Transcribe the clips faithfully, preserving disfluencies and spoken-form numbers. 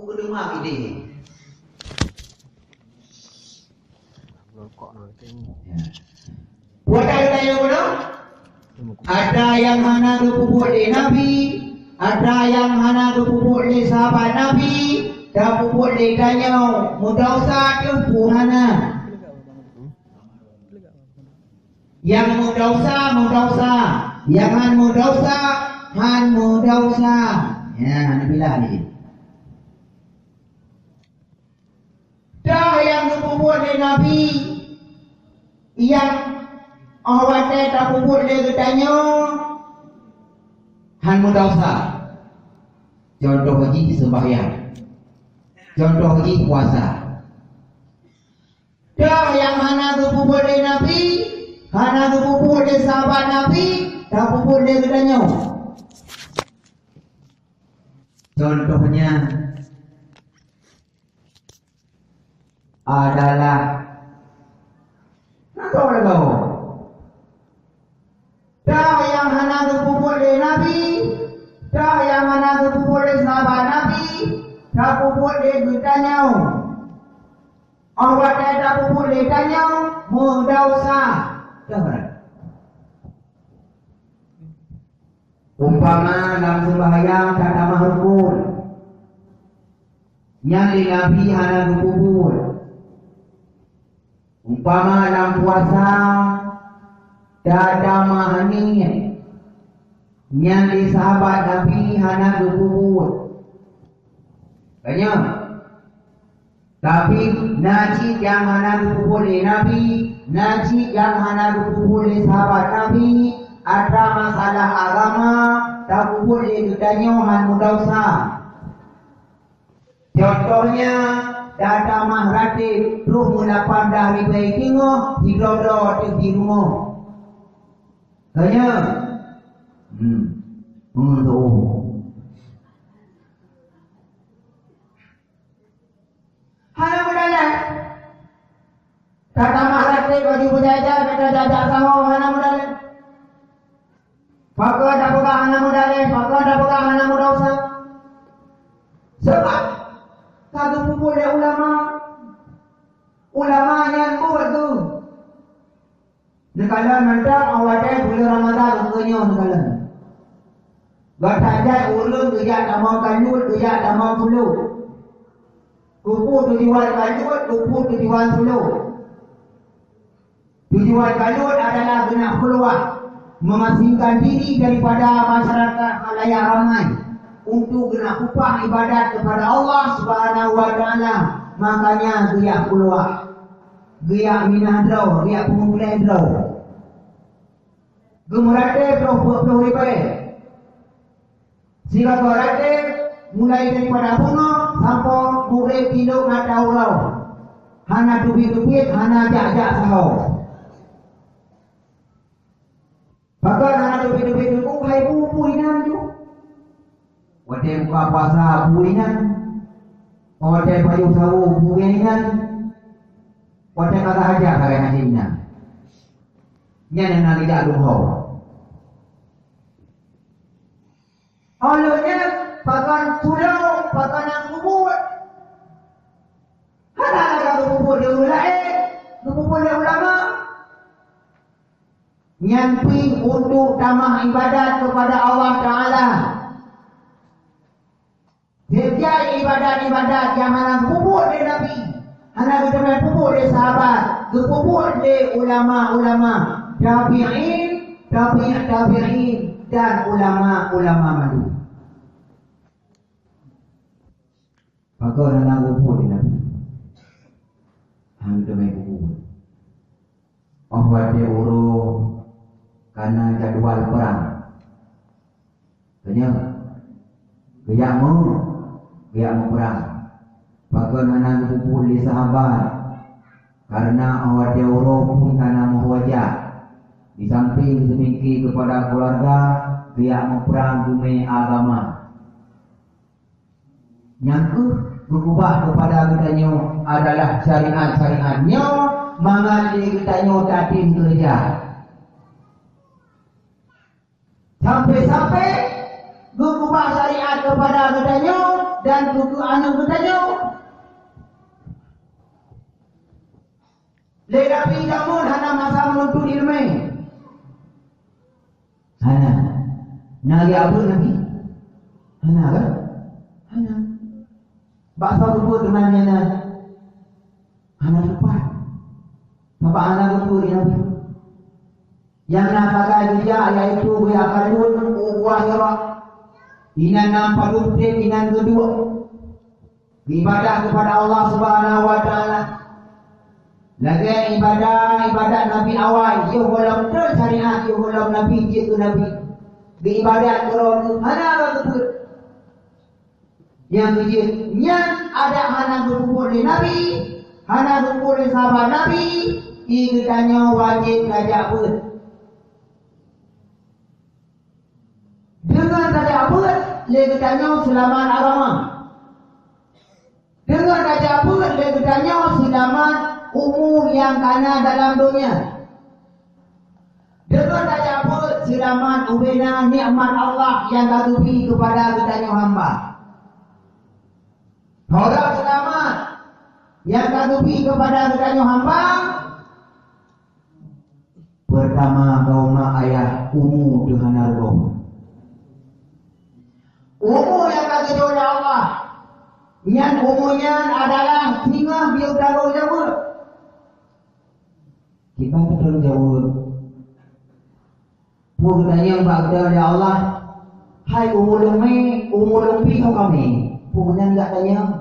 Peuleumah idéh. Ya. Buat ada yang mana? Ada yang hana geupeubuet lé Nabi, ada yang hana geupeubuet lé sahabat Nabi, dan peubuet lé tanyoe, meudausa teuh peue hana. Nyang meudausa, meudausa. Nyang han meudausa, han meudausa. Ya, neupilah ni. Dah nyang geupeubuet lé Nabi, nyang 'oh watèe tapeubuet lé geutanyoe, han meudausa. Contoh jih seumbahyang. Contoh jih puasa. Dah nyang hana geupeubuet lé Nabi, hana geupeubuet lé sahabat Nabi, tapeubuet lé geutanyoe. Contohnya adalah, na soe lagèe, dah nyang hana geupeubuet lé Nabi, dah nyang hana geupeubuet lé sahabat Nabi, tapeubuet lé geutanyoe. 'Oh watèe tapeubuet lé tanyoe, meudausa. Umpama lam seumbahyang tatamah rukun, nyan lé Nabi hana geupeubuet. Umpama lam puasa tatamah niet, nyan lé sahabat Nabi hana geupeubuet. Ka nyan. Tapi na cit nyang hana geupeubuet lé Nabi, na cit nyang hana geupeubuet lé sahabat Nabi, atra masalah agama tapeubuet lé geutanyoe han meudausa. Contohnya, tatamah rateb troh meulapan blah ribèe teungoh sidroe-droe teuh di rumoh. Ka nyan. Hmm. Hmm, tu. Hana meudalèh. Tatamah rateb baju beujajan, tajajan saho, hana meudalèh. Pakon tapeugah hana meudalèh, pakon tapeugah hana meudausa. Sabab ka geupeubuet lé ulama. Ulama nyan buet tu. Neukalon mantong 'oh watèe buleuen Ramadhan ukeue nyoe neukalon. Gata jai ureueng geujak tamong kanyut, geujak tamong sulok. Keupeue tujuan kanyut, keupeue tujuan sulok? Tujuan kanyut adalah geunak keuluwa, mengasingkan diri daripada masyarakat khalayak ramai, untuk geunak upah ibadat kepada Allah Subhanahu wa Taala. Makanya geujak keuluwa. Geujak minah droe, geujak peumulèe droe. Geumeuratéb droe peuet ploh ribèe. Sibagoe ratéb mulai daripada beungoh sampoe murit tilok mata uroe. Hana teubiet-teubiet, hana jak-jak saho. Pakon hana teubiet-teubiet teungku, hai bu, bu inan ju. Watèe buka puasa bu inan. Watèe pajoh sawo bu inan. Watèe ka hajat sagai hana inan. Nyan nyang na geujak lôn ho. Óh lheueh nyan pakon tulông, pakon nyang peubuet. Hana lagèe geupeubuet lé ureueng laén, geupeubuet lé ulama. Nyan pih untuk tamah ibadat kepada Allah Taala. Setiap ibadat-ibadat nyang hana geupeubuet lé Nabi, hana geuteumé peubuet lé sahabat, geupeubuet lé ulama-ulama, tabi'in, tabi' tabi'in, dan ulama-ulama mandum. Pakon hana geupeubuet lé Nabi? Hana geuteumé peubuet. Óh watèe uroe ka na jadwal prang. Tanya, geujak meu-, geujak meuprang. Pakon hana geupeubuet lé sahabat? Kareuna óh watèe uroe phon ka na meuhua jak. Di sampéng geuseumiké keupada keuluwarga, geujak meuprang teumé agama. Nyang kheueh geukeubah keupada geutanyoe adalah syariat-syariat nyoe mangat lé geutanyoe tatem keureuja. Sampai-sampai geukeubah syariat keupada geutanyoe dan keu aneuk geutanyoe. Lé Nabi jameun hana masa meununtut ileumèe. Hana. Na lé abeuet Nabi? Hana kan? Hana. Bak saboh buet teuma nyang na hana teumpat. Sabab hana geupeu lé Nabi. Nyang na sagai geujak, yaitu geujak kalon u Gua Hira. Inan na padub treb, inan geuduek. Ibadat keupada Allah Subhanahu wa Taala. Lagèe ibadat-ibadat Nabi awai, yoh gohlom trok syariat, yoh gohlom Nabi jeuet keu Nabi. Geuibadat keudroe hana lôn teupeu. Nyang keujeuet nyan adak hana geupeubuet lé Nabi, hana geupeubuet lé sahabat Nabi, i geutanyoe wajéb tajak beuet. Deungon tajak beuet lé geutanyoe seulamat agama. Deungon tajak beuet lé geutanyoe seulamat umu nyang kana dalam donya. Deungon tajak beuet seulamat ubena nikmat Allah nyang ka geubri keupada geutanyoe hamba. Teuka seulamat nyang ka geubri keupada geutanyoe hamba, peurtama, kaum mak ayah, umu teuh hana reuboh. Umu nyang ka geujok lé Allah, nyan umu nyan adalah singoh geuyue tanggung jaweueb. Kiban teuh tanggung jaweueb. Peue geutanyong bak geutanyoe lé Allah, "Hai umu lôn mè, umu lôn pih ho ka mè?" Peue meunan geutanyong?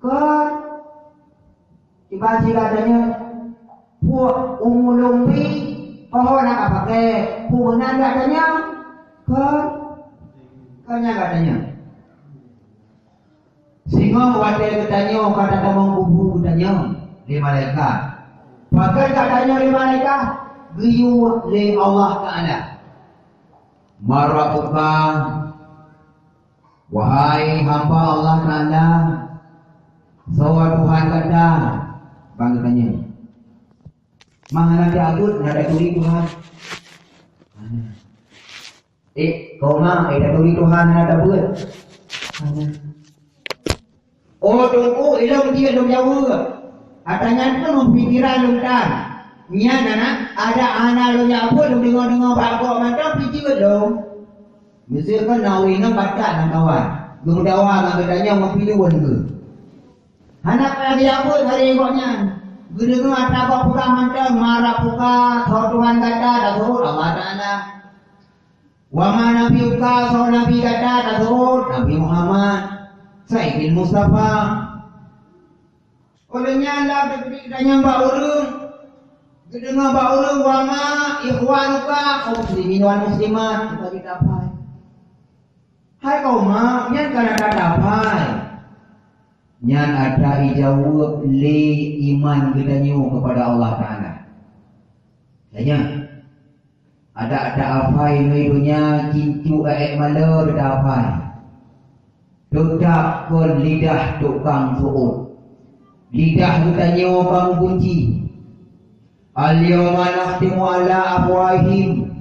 Kon. Kiban cit geutanyong, "Peue umu lôn pih ho na ka pakè?" Peue meunan geutanyong? Kon. Kon nyan geutanyong. Singoh watèe geutanyoe ka tatamong kubu geutanyoe lé malaikat. Pakon ka tanyoe lé malaikat? Geuyue lé Allah Taala. "Man rabbuka, wahai hamba Allah Taala, soe Tuhan gata?" Ban geutanyoe. Mah hana teuabeuet, hana taturi Tuhan. Eh, koma, eh, taturi Tuhan hana tabeuet. Oh, Teungku, ilôn jeuet lôn jaweueb. Ata nyan peunoh pikeran lôn tan. Nyan na, adak hana lôn jaweueb, lôn deungoe-deungoe bak gob mantong pih jeuet lôn. Meuseukan na ureueng inong batat lam kawan. Geumeudawa ngon geutanyoe ngon pileuen geuh. Hana payah geujaweueb lagèe gobnyan. Geudeungoe ata gob peugah mantong, "Man rabbuka, soe Tuhan gata?" Taseubut Allah Taala. "Wa man nabiyyuka, soe nabi gata?" Taseubut Nabi Muhammad, Saidil Mustafa. Óh lheueh nyan lam geutanyoe bak ureueng, geudeungoe bak ureueng, "Wa man ikhwanuka," kaum muslimin wal muslimat, kita, kita pai. Hai kaum mak, nyan ka na that apai. Nyan ata ijaweueb lé iman geutanyoe keupada Allah Taala. Tanya, adak ata apai ngon donya, cincu aèk malô ata apai. Teutap kon lidah tukang seuôt. Lidah geutanyoe ka meugunci. "Al-yauma nakhtimu ala afwahihim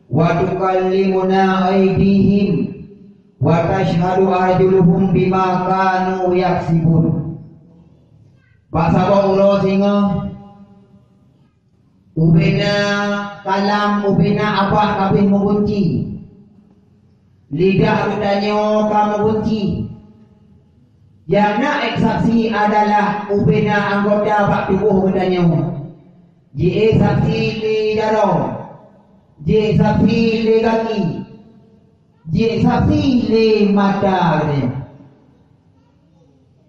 wa tukallimuna aidihim wa tasyhadu arjuluhum bima kanu yaksibun." Bak saboh uroe singoh, ubena kalam, ubena abah ka abéh meugunci. Lidah geutanyoe ka meugunci. Nyang na ék saksi adalah ubena anggota bak tuboh geutanyoe. Jiék saksi lé jaroe, jiék saksi lé gaki, jiék saksi lé mata geutanyoe.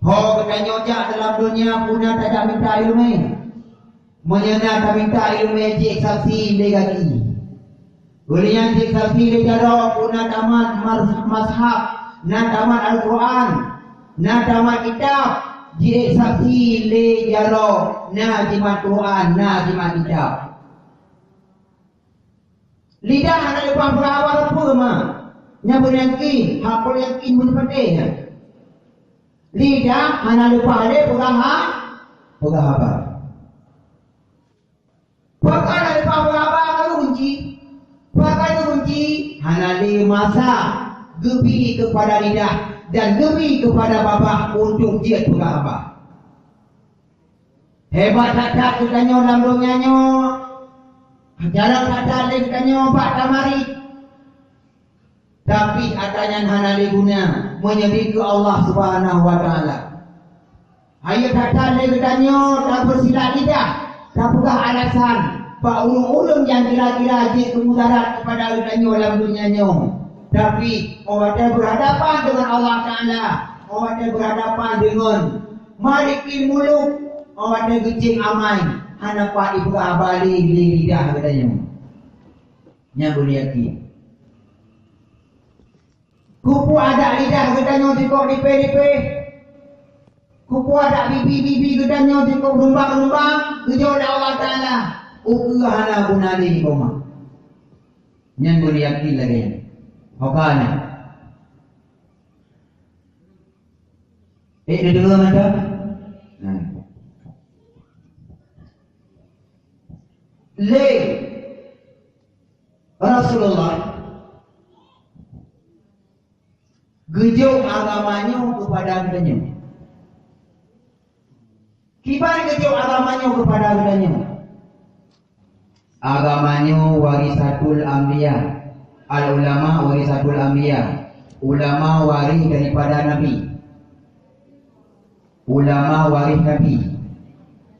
Ho geutanyoe jak dalam donya, peue na tajak minta ileumèe? Meunyoe na taminta ileumèe, jiék saksi lé gaki. Ulèe nyan jiék saksi lé jaroe, peue na tamat mas-, mushaf, na tamat Al-Qur'an, na tamat kitab, jiék saksi lé jaroe, na jimat Qur'an, na jimat kitab. Lidah hana leupah peugah haba sapeue, ma. Nyan beuneuyakin, hak beuneuyakin beuneupatéh nyan. Lidah hana leupah lé peugah ha-, peugah haba. Pakon hana leupah peugah haba ka geugunci? Pakon geugunci? Hana lé masa geubri keupada lidah. dan geubri keupada babah untuk jeuet peugah haba. Hebat that-that geutanyoe lam donya nyoe, jarang that-that lé geutanyoe bak tamarit. Tapi atra nyan hana lé guna meunyoe dikeue Allah Subhanahu wa Taala. Hayeue that-that lé geutanyoe tapeusilat lidah, tapeugah alasan bak ureuëng-ureuëng nyang kira-kira jeuet keumudarat keupada geutanyoe lam donya nyoe. Tapi, óh watée beurhadapan deungon Allah Taala, óh watée beurhadapan deungon Malikil Muluk, óh watée geucéng amai, hana pat jipeugah haba lé lidah geutanyoe. Nyan beuneuyakin. Keupeue adak lidah geutanyoe jikok dipée-dipée? Keupeue adak bibi-bibi geutanyoe jikok rumbak-rumbak geujok lé Allah Taala? Ukeue hana guna lé koma. Nyan beuneuyakin lagée nyan. Hokana. Eh, neudeungoe mantong? Nah. Lé Rasulullah geujok agama nyoe keupada geutanyoe. Kiban geujok agama nyoe keupada geutanyoe? Agama nyoe warisatul anbiya. Al ulama warisatul anbiya. Ulama waréh daripada nabi. Ulama waréh nabi.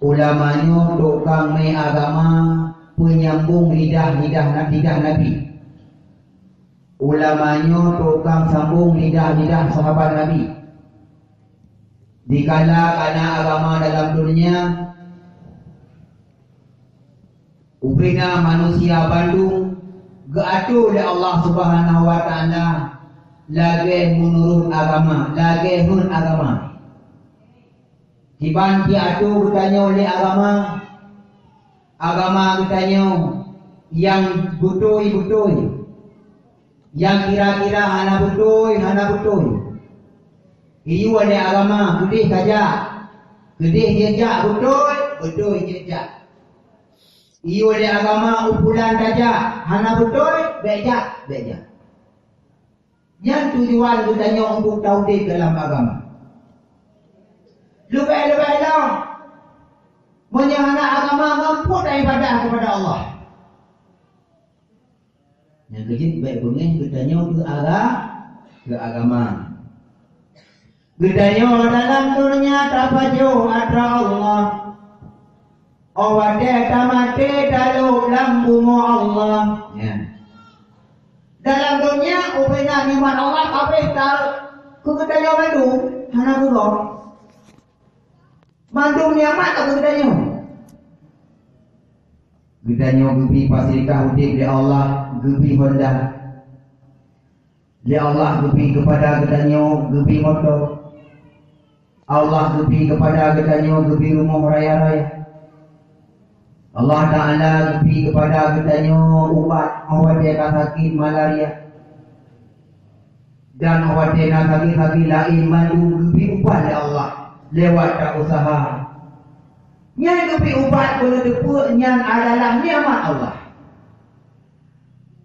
Ulama nyoe tukang mé agama, peunyambong lidah-lidah na-, lidah nabi. Ulama nyoe tukang sambong lidah-lidah sahabat Nabi. Dikala kana agama dalam donya, ubena manusia bandum geuatoe lé Allah Subhanahu wa Taala lagée meunurot agama, lagée ngon agama. Kiban jiatoe geutanyoe lé agama, agama geutanyoe nyang beutôi-beutôi, nyang kira-kira hana beutôi, hana beutôi. Iyue lé agama keudeh kajak, keudeh jijak beutôi, beutôi jijak. Iyue lé agama u pulan tajak, hana beutôi, bék jak, bék jak. Nyan tujuan geutanyoe untuk taudeb dalam agama. Leubeh-leubeh lom, meunyoe hana agama, ngon peue taibadah keupada Allah? Nyang keujeuet bék beungéh geutanyoe keu aga-, keu agama. Geutanyoe dalam donya tapajoh atra Allah. Óh watée tamaté talôb lam bumoe Allah. Ya. Dalam donya ubena nikmat Allah habéh tarok keu geutanyoe bandum, hana keudroe. Mandum nikmat ka keu geutanyoe. Geutanyoe geubri fasilitas udeb lé Allah, geubri honda. Lé Allah geubri keupada geutanyoe geubri moto. Allah geubri keupada geutanyoe geubri rumoh raya-raya. Allah Taala geubri keupada geutanyoe ubat óh watée ka sakét malaria. Dan óh watée na sakét-sakét laén mandum geubri ubat lé Allah lewat ta-useuha. Nyang geubri ubat keuneuk teupeu nyan adalah nikmat Allah.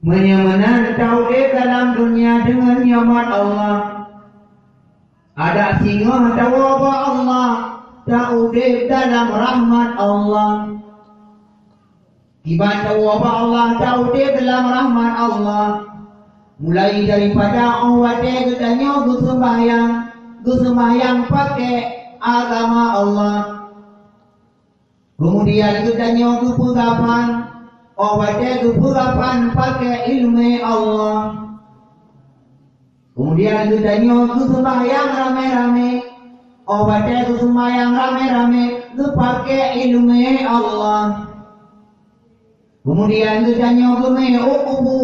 Meunyoe meunan taudeb dalam donya deungon nikmat Allah, adak singoh tawoe bak Allah, taudeb dalam rahmat Allah. Kiban tawoe bak Allah, taudeb dalam rahmat Allah. Mulai daripada óh watée geutanyoe geuseumbahyang, geuseumbahyang paké agama Allah. Keumudian geutanyoe geupeugafan, óh watée geupeugafan paké iéleumé Allah. Keumudian geutanyoe geuseumbahyang ramé-ramé, óh watée geuseumbahyang ramé-ramé geupaké iéleumé Allah. Keumudian geutanyoe geumé u kubu,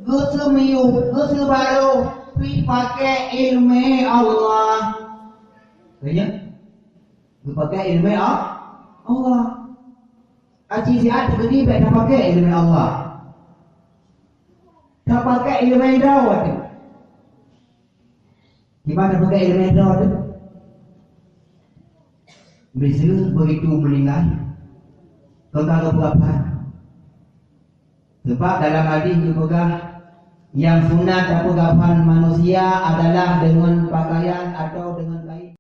geuseumiyueb, geuseubaloh pih paké iéleumé Allah. Tanya? Geupaké iéleumé A-, Allah. Aci siat teukeuti bék tapaké iéleumé Allah. Tapaké iéleumé droe teuh. Kiban tapaké iéleumé droe teuh? Miseue begitu meuninggai, kon ka geupeugah. Sabab dalam hadis geupeugah, Nyang sunat tapeukafan manusia adalah deungon pakaian atau deungon